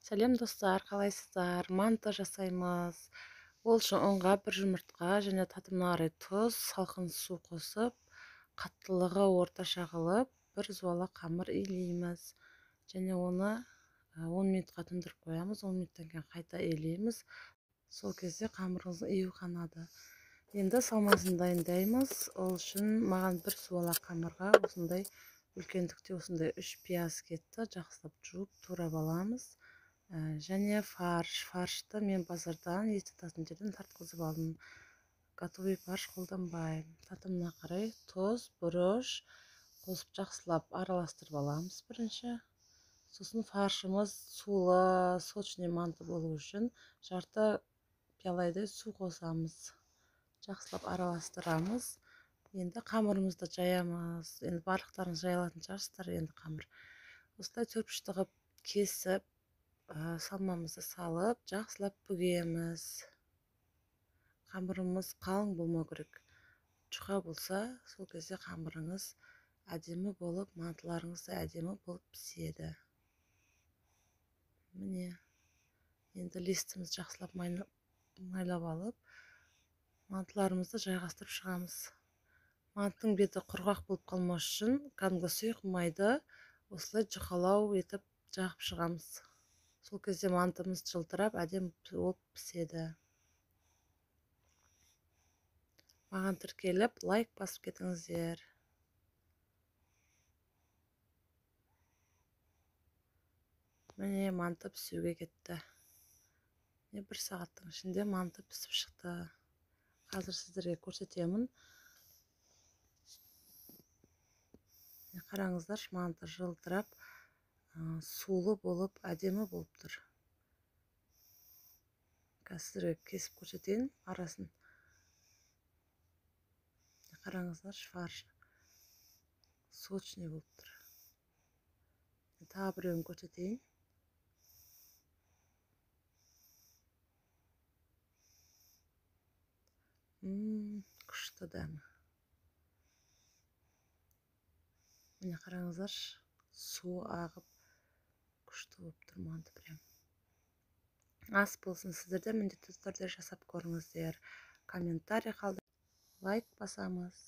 Сәлем достар, қалайсыздар? Манты жасаймыз. Ол үшін ұнға бір жұмыртқа және татымына қарай тұз, салқын су қосып, қаттылығы орташа қылып, бір зуала қамыр илейміз. Және оны 10 минутқа тұндырып қоямыз. 10 минуттан кейін қайта илейміз. Сол кезде қамырымыз ию қанады. Енді салмасын дайындаймыз. Ол үшін маған бір зуала қамырға осындай үлкендікте осындай 3 пияз кетті. Жақсылап жуып, турап аламыз. Және фарш. Фаршты мен базардан, ет сататын жерден тартқызып алдым. Готовый фарш қолданбаймын. Татымына қарай тұз, бұрыш қосып жақсылап араластырып аламыз бірінші. Сосын фаршымыз сулы, сочный манты болу үшін жарты пиалайдай су қосамыз. Жақсылап араластырамыз. Енді қамырымызды жаямыз. Енді барлықтарыңыз жая алатын шығарсыздар енді қамыр. Осылай төртбұрышты қылып кесіп, салмамызды салып, жақсылап бүгеміз. Қамырымыз қалың болмау керек. Жұқа болса, сол кезде қамырыңыз әдемі болып, мантыларыңыз да әдемі болып піседі. Міне, енді листімізді жақсылап майлап алып, мантыларымызды жайғастырып шығамыз. Мантының беті құрғақ болып қалмас үшін кәдімгі сұйық майды осылай жұқалау етіп жағып шығамыз. Сол кезде мантымыз жылтырап, әдемі болып піседі. Маған тіркеліп, лайк басып кетіңіздер. Міне, манты пісуге кетті. Міне, бір сағаттың ішінде манты пісіп шықты. Қазір сіздерге көрсетемін. Міне, қараңыздаршы, манты жылтырап, сулы болып, әдемі болып тұр. Қазір сіздерге кесіп көрсетейін арасын. Қараңыздаршы, фаршы сочный болып тұр. Тағы біреуін көрсетейін. Күшті дәмі. Міне, қараңыздаршы, су ағып күшті болып тұр манты прям. Ас болсын, сіздер де міндетті түрде жасап көріңіздер. Комментарий қалдырып, лайк басамыз.